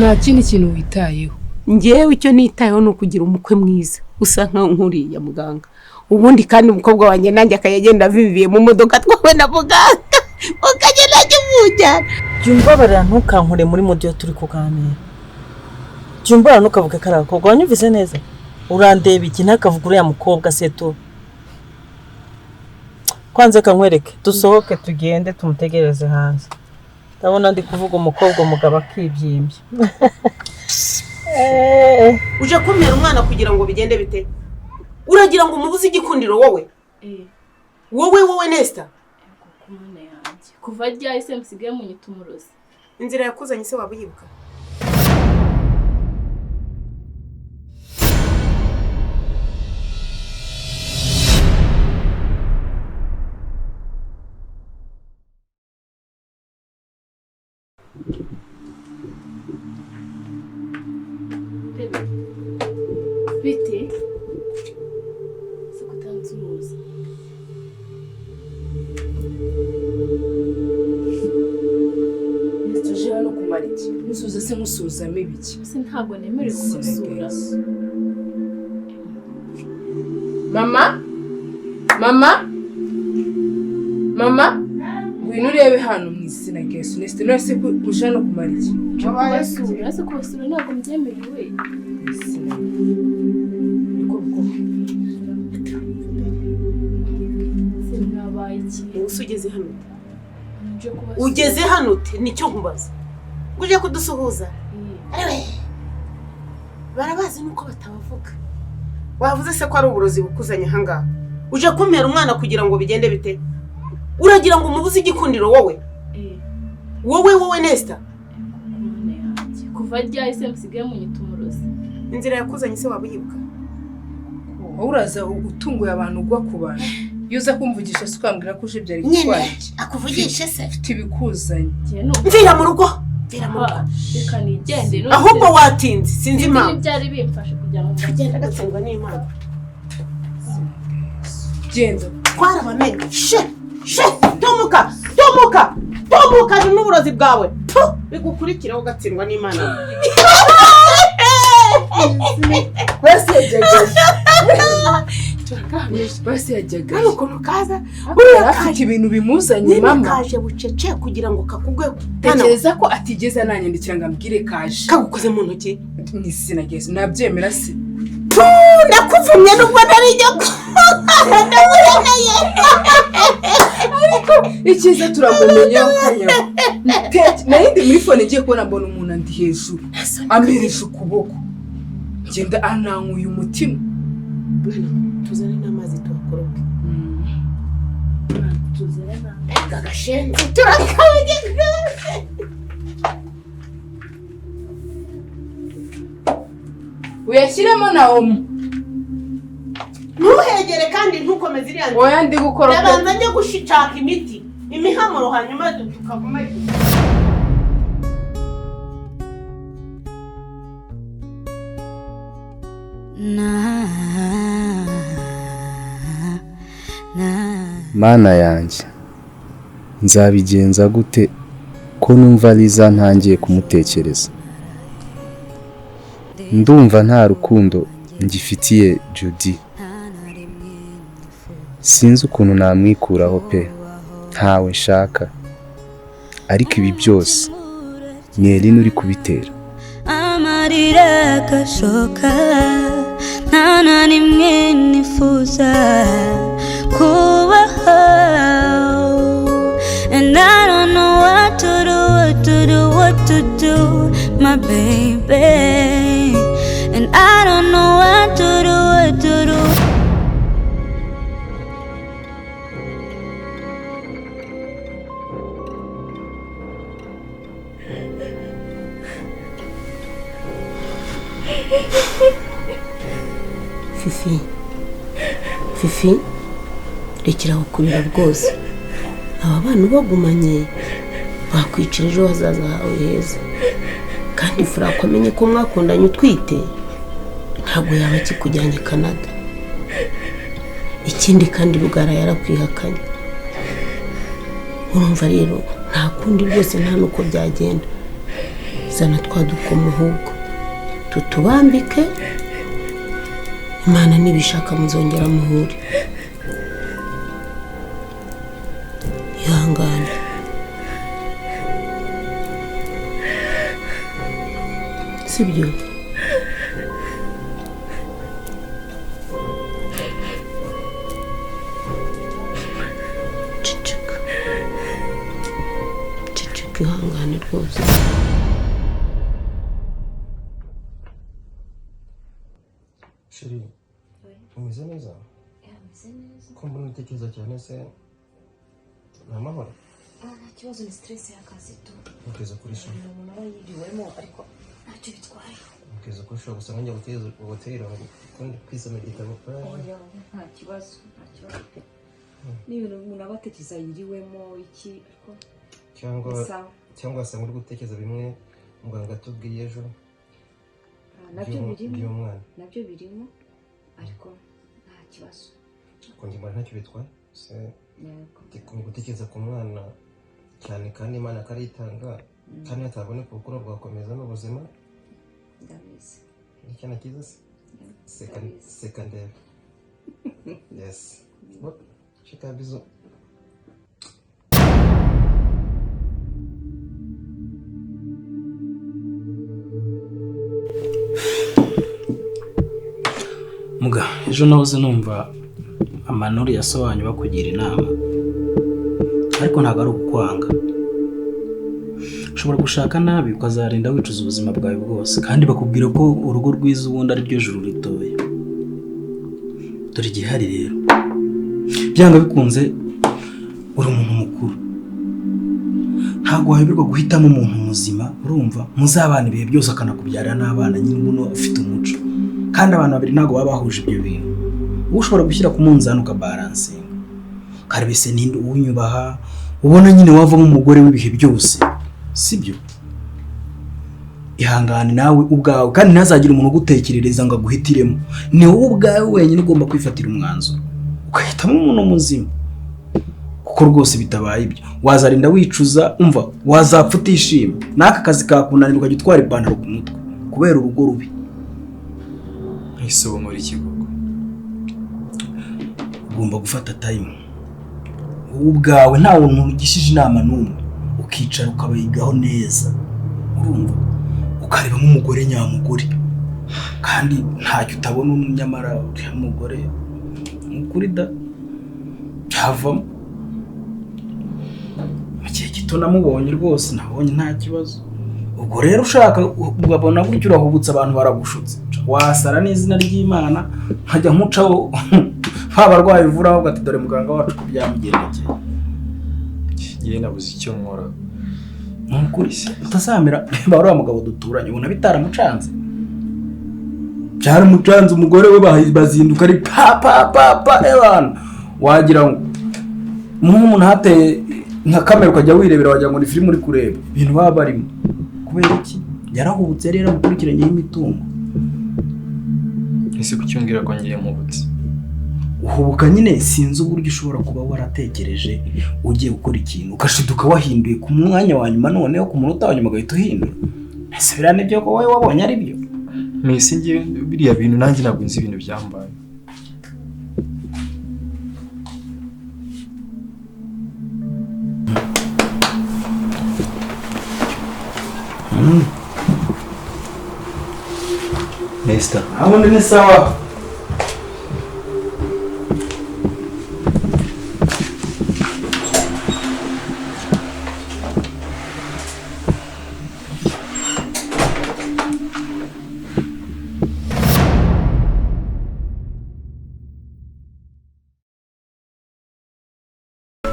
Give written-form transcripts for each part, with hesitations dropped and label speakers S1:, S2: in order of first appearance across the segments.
S1: Nta kindi kintu witayeho.
S2: Ngewe icyo nitayeho ni ukugira umukwe mwiza usa nka nkuriya muganga. Ubundi kandi umukobwa wanjye nanjye akayagenda aviviye mu modoka twawe na muganga, ukagenda ajya umujyana.
S3: Jya umbabarira, ntukankure muri modiyo turi kuganira. Jya umbabarira, ntukavuge ko ari abakobwa. Wanyumvise neza? Urandeba iki? Ntakavuge uriya mukobwa seto. Kwanze kankwereke, dusohoke tugende tumutegereze hanze. Ndabona ndi kuvuga umukobwa, umugabo akibyimbya.
S2: Uje kumpera umwana kugira ngo bigende bite? Uragira ngo umubuze igikundiro wowe? Wowe wowe Nesta?
S4: Kuva ryari se musigaye munyita umurozi?
S2: Inzira yakuzanye se waba uyibuka?
S4: Bite? Se kutansuhuza.
S1: Tuje hano kumara iki? Musuhuza se musuzamo ibiki?
S4: Se ntabwo nemerewe kubasura.
S1: Mama? Mama? Mama? Ngwino urebe hano mu izina rya Yesu. Nesta none se uje hano kumara iki?
S4: Kubasura, se kubasura ntabwo mbyemerewe. Se mwabaye iki?
S2: Ubuse ugeze hano ute?
S4: Nje kubasura.
S2: Ugeze hano ute? Nicyo nkubaza. Uje kudusuhuza? Arewe. Barabazi nuko batabavuga. Wavuze se ko ari uburozi bukuzanye aha ngaha? Uje kumpera umwana kugira ngo bigende bite? Uragira ngo umubuze igikundiro wowe? Wowe wowe Nesta?
S4: Kuva ryari se musigaye munyita umurozi?
S2: Inzira yakuzanye se waba uyibuka?
S1: Wowe uraza utunguye abantu ugwa ku bantu. Iyo uza kumvugisha se ukambwira ko uje byari gutwara iki?
S2: Akuvugishe se?
S1: Mfite ibikuzanye.
S2: Mvira mu rugo. Mvira mu rugo.
S4: Reka nigende.
S2: Ahubwo watinze, sinzi impamvu.
S4: Byari bimfashe kugira ngo
S2: ngende agatsindwa n'Imana.
S1: Genda.
S2: Twarabamenye. She! She! Tumuka! Tumuka! Tumuka n'uburozi bwawe. Bigukurikiraho ugatsindwa n'Imana.
S1: Basi yajyaga. Basi yajyaga.
S2: Hano ukuntu kaza,
S1: uriya afite ibintu bimuzanye mama.
S2: Kaje bucece kugira ngo kakugweho.
S1: Tekereza ko atigeze ananyandikira ngo ambwire kaje.
S2: Kagukoze mu ntoki?
S1: Ni izina rya Yesu, nabyemera se?
S2: Ndakuvumye nubwo nari njya ndamureneye.
S1: Ariko icyiza turamumenya kanya. Nari ndi muri phone ngiye kubona mbona umuntu andi hejuru. Amereje ukuboko. Ngenda anankuye umutima.
S2: Tuzane n'amazi tuhakorope. Tuzane n'amazi. Agashenzi turakabye rwose.
S1: Uyashyiremo na omo.
S2: Ntuhegere kandi ntukomeze iriya nzira.
S1: Oya ndi gukoropa.
S2: Ndabanza njye gushaka imiti. Imihamuro hanyuma tukavuma.
S5: Mana yanjye, nzabigenza gute ko numva Liza ntangiye kumutekereza? Ndumva nta rukundo ngifitiye Judy. Sinzi ukuntu namwikuraho pe, ntawe nshaka. Ariko ibi byose ni Eline uri kubitera.
S6: Amarira agashoka, nta na rimwe nifuza kubaho. And I don't know what to do, what to do, what to do, my baby. And I don't know what to do, what to do.
S2: Fifi, Fifi, rekera aho kurira rwose. Aba bana ubagumanye bakwicira ejo hazaza hawe heza. Kandi Furako amenye ko mwakundanye utwite, ntabwo yaba akikujyanye Canada. Ikindi kandi Rugara yarakwihakanye. Urumva rero nta kundi rwose, nta nuko byagenda. Zana twa dukomo ahubwo tutubambike, Imana nibishaka muzongera muhure. Ihangane. Sibyo? Ceceka, ceceka, ihangane rwose.
S7: Chérie, umeze neza? Ko mbona utekereza cyane se, ni amahoro?
S8: Nta kibazo, ni stress y'akazi tu.
S7: Ntekereza kuri shuri.
S8: Umuntu aba yiriwemo, ariko ntacyo bitwaye.
S7: Ntekereza ko ushobora gusanga njya gutera ukundi kwisomera igitabo.
S8: Oya, nta kibazo, nta kibazo pe. Ni ibintu umuntu aba atekereza yiriwemo iki, ariko
S7: cyangwa
S8: sawa.
S7: Cyangwa wasanga uri gutekereza bimwe muganga atubwiye ejo.
S8: Nabyo birimo.
S7: By'umwana.
S8: Nabyo birimo, ariko nta kibazo.
S7: Kongera mbona ntacyo bitwaye se.
S8: Yego.
S7: Gutekereza ku mwana cyane, kandi Imana akarayitanga, kandi hataboneka urukundo rwakomeza n'ubuzima.
S8: Ndabizi.
S7: Ni icyana cyiza se, seka.
S8: Ndabizi.
S7: Seka ndebe. Yes. Bon, shika, bisous.
S9: Muga, ejo nahoze numva amanuri ya so wanyu bakugira inama, ariko ntabwo ari ukwanga. Ushobora gushaka nabi ukazarinda wicuza ubuzima bwawe bwose, kandi bakubwira ko urugo rwiza ubundi ari ryo juru ritoya. Dore igihari rero, byanga bikunze uri umuntu mukuru, ntabwo wayoberwa guhitamo umuntu muzima, urumva muzabana ibihe byose, akanakubyarira n'abana, nyine ubona ufite umuco. Kandi abantu babiri ntabwo baba bahuje ibyo bintu. Wowe ushobora gushyira ku munzani ukabaransinga, ukareba ese ninde uwunyubaha, ubona nyine wavamo umugore w'ibihe byose, sibyo? Ihangane nawe ubwawe, kandi ntazagire umuntu ugutekerereza ngo aguhitiremo. Ni wowe ubwawe wenyine ugomba kwifatira umwanzuro, ugahitamo umuntu muzima, kuko rwose bitabaye ibyo wazarinda wicuza. Umva, wazapfa utishimye, n'aka kazi kakunanira, ukajya utwara ipantaro ku mutwe kubera urugo rubi.
S10: Ese ubu nkora iki koko?
S9: Ugomba gufata time wowe ubwawe, nta muntu ugishije inama n'umwe, ukicara ukabayigaho neza, urumva, ukareba nk'umugore nyamugore, kandi ntacyo utabona nyamara uriya mugore ni ukuri da byavamo. Mu gihe gito namubonye rwose, nabonye nta kibazo. Ubwo rero ushaka ugabona gutyo urahubutse, abantu baragushutse, wasara n'izina ry'Imana nkajya nkucaho ba barwayi uvura, ahubwo ati dore muganga wacu ko byamugendekeye.
S10: Njyewe nabuze icyo nkora.
S9: Ni ukuri se utazamera. Reba uriya mugabo duturanye, ubona bitaramucanze? Byaramucanze. Umugore we bazinduka ari pa pa pa pa, ebana wagira ngo nk'umuntu hateye nka kamera ukajya wirebera, wagira ngo ni filime uri kureba ibintu baba barimo. Kubera iki? Yarahubutse, yari yaramukurikiranyeho imitungo.
S10: Ese kuki umbwira ko ngiye nkubutse?
S9: Uhubuka nyine, sinzi uburyo ushobora kuba waratekereje ugiye gukora ikintu ugashiduka wahinduye ku mwanya wa nyuma, noneho ku munota wa nyuma ugahita uhindura. Ese biriya nibyo ko wowe wabonye ari byo?
S10: Mbese ngiye biriya bintu, nanjye ntabwo nzi ibintu byambaye. Nesta.
S9: Abundi ni sawa.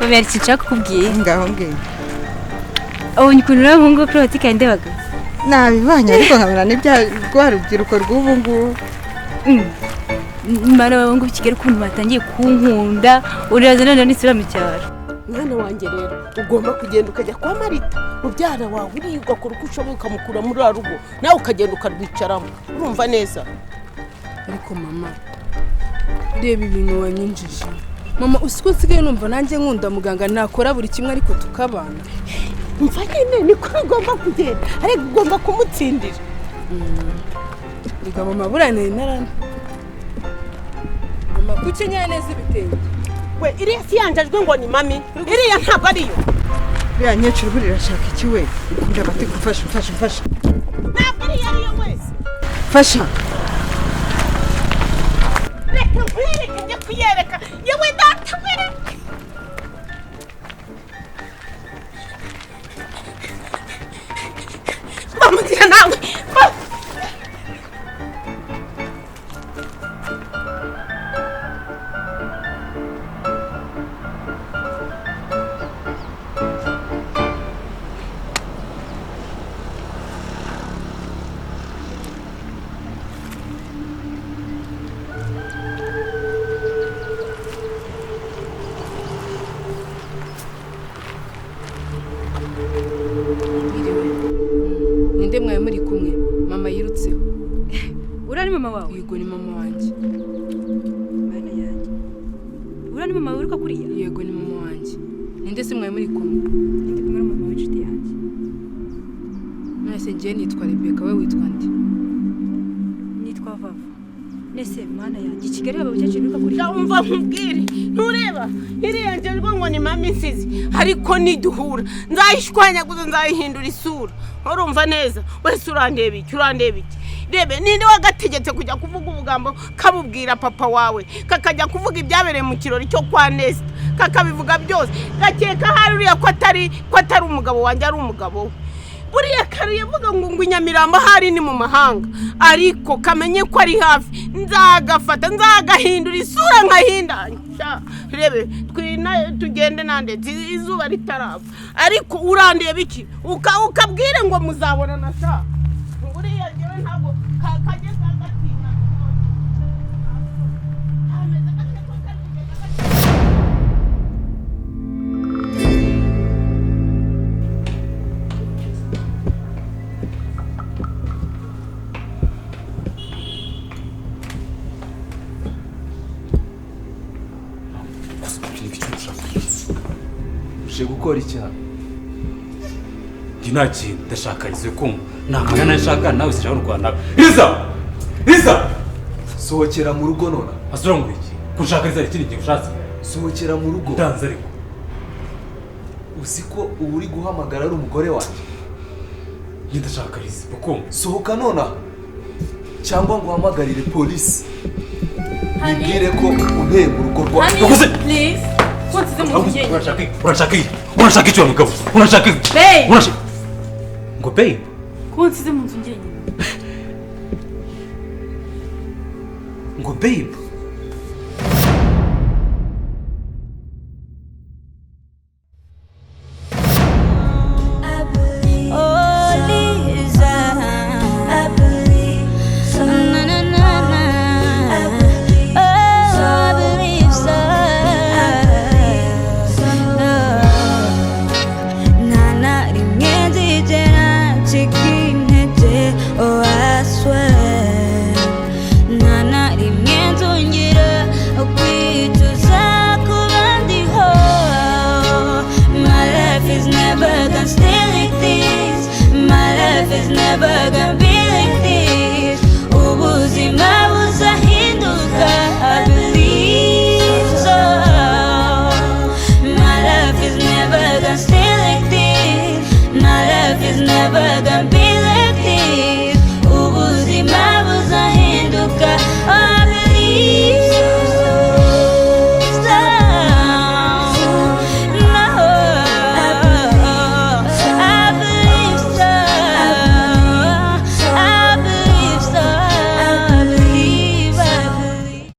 S4: Mami, hari ikintu nshaka kukubwira.
S11: Ngaho mbwira.
S4: Ubonye ukuntu uriya muhungu wo kuri botike yandebaga?
S11: Nabibonye, ariko nkabona n'ibya rwa rubyiruko rw'ubu ngubu.
S4: Mana, abahungu b'i Kigali ukuntu batangiye kunkunda, uraza noneho nisubira mu cyaro.
S2: Mwana wanjye rero, ugomba kugenda ukajya kwa Marita mubyara wawe, uriya ugakora uko ushoboye ukamukura muri uriya rugo, nawe ukagenda ukarwicaramo, urumva neza?
S1: Ariko mama, reba ibintu wanyinjije. Mama, uzi ko nsigaye numva nanjye nkunda muganga, nakora buri kimwe ariko tukabana.
S2: Umva nyine niko bigomba kugenda, ariko ugomba kumutsindira.
S1: Reka mama, buriya nari narana. Mama, kuki ukenyeye neza ibitenge?
S2: We, iriya si yanjajwe ngo ni mami, iriya ntabwo ariyo.
S11: Uriya nyecuru buriya irashaka iki we? Ndabati mfasha mfasha mfasha.
S2: Ntabwo iriya ariyo wese.
S11: Fasha.
S2: Reka nkwereke, njye kuyereka. Yewe data we. Bamugira nawe.
S1: Ninde mwawe muri kumwe? Mama yirutseho.
S4: Uriya ni mama wawe?
S1: Yego, ni mama wanjye.
S4: Mana yanjye. Uriya ni mama wiruka kuriya?
S1: Yego, ni mama wanjye. Ninde se mwawe muri kumwe?
S4: Ndi kumwe na mama w'inshuti yanjye.
S1: None njye nitwa Rebecca, we witwa nde?
S4: Nitwa Vava. Nese mana yanjye, i Kigali haba abakecuru biruka kuriya?
S2: Umva nkubwire, ntureba iriya njejwe ngo ni mama insizi, ariko niduhura nzayishwanyaguza, nzayihindura isura. Urumva neza? Wese urandeba iki, urandeba iki? Rebe, ninde wagategetse kujya kuvuga ubugambo kabubwira papa wawe, kakajya kuvuga ibyabereye mu kirori cyo kwa Nesta, kakabivuga byose, gakeka hari uriya ko atari umugabo wanjye, ari umugabo we. Buriya kare yavuga ngo Inyamirambo hari ni mu mahanga, ariko kamenye ko ari hafi, nzagafata nzagahindura isura nkahindanya. Rebe, twina tugende nande izuba ritarava, ariko urandeba iki? Ukabwire ngo muzabona na sa. Buriya ngewe ntabwo kajye kagatina.
S10: Uje gukora icyaha?
S9: Njye nta kintu ndashaka, izo kumva nta mwanya nashaka nawe sinshaka kurwana nawe. Liza! Liza!
S10: Sohokera mu rugo nona.
S9: Asura ngo iki? Kushaka Liza ikindi gihe ushatse?
S10: Sohokera mu rugo.
S9: Ndanze ariko.
S10: Uzi ko ubu uri guhamagara ari umugore wanjye?
S9: Njye ndashaka Liza, ukumva?
S10: Sohoka nona cyangwa ngo uhamagarire polisi. Nibwire ko unteye mu rugo rwawe.
S4: Please.
S9: Urashaka iki? Urashaka iki wa mugabo? Urashaka iki? Urashaka ngo babe?
S4: Ko nsize mu nzu njyenyine.
S9: Ngo babe?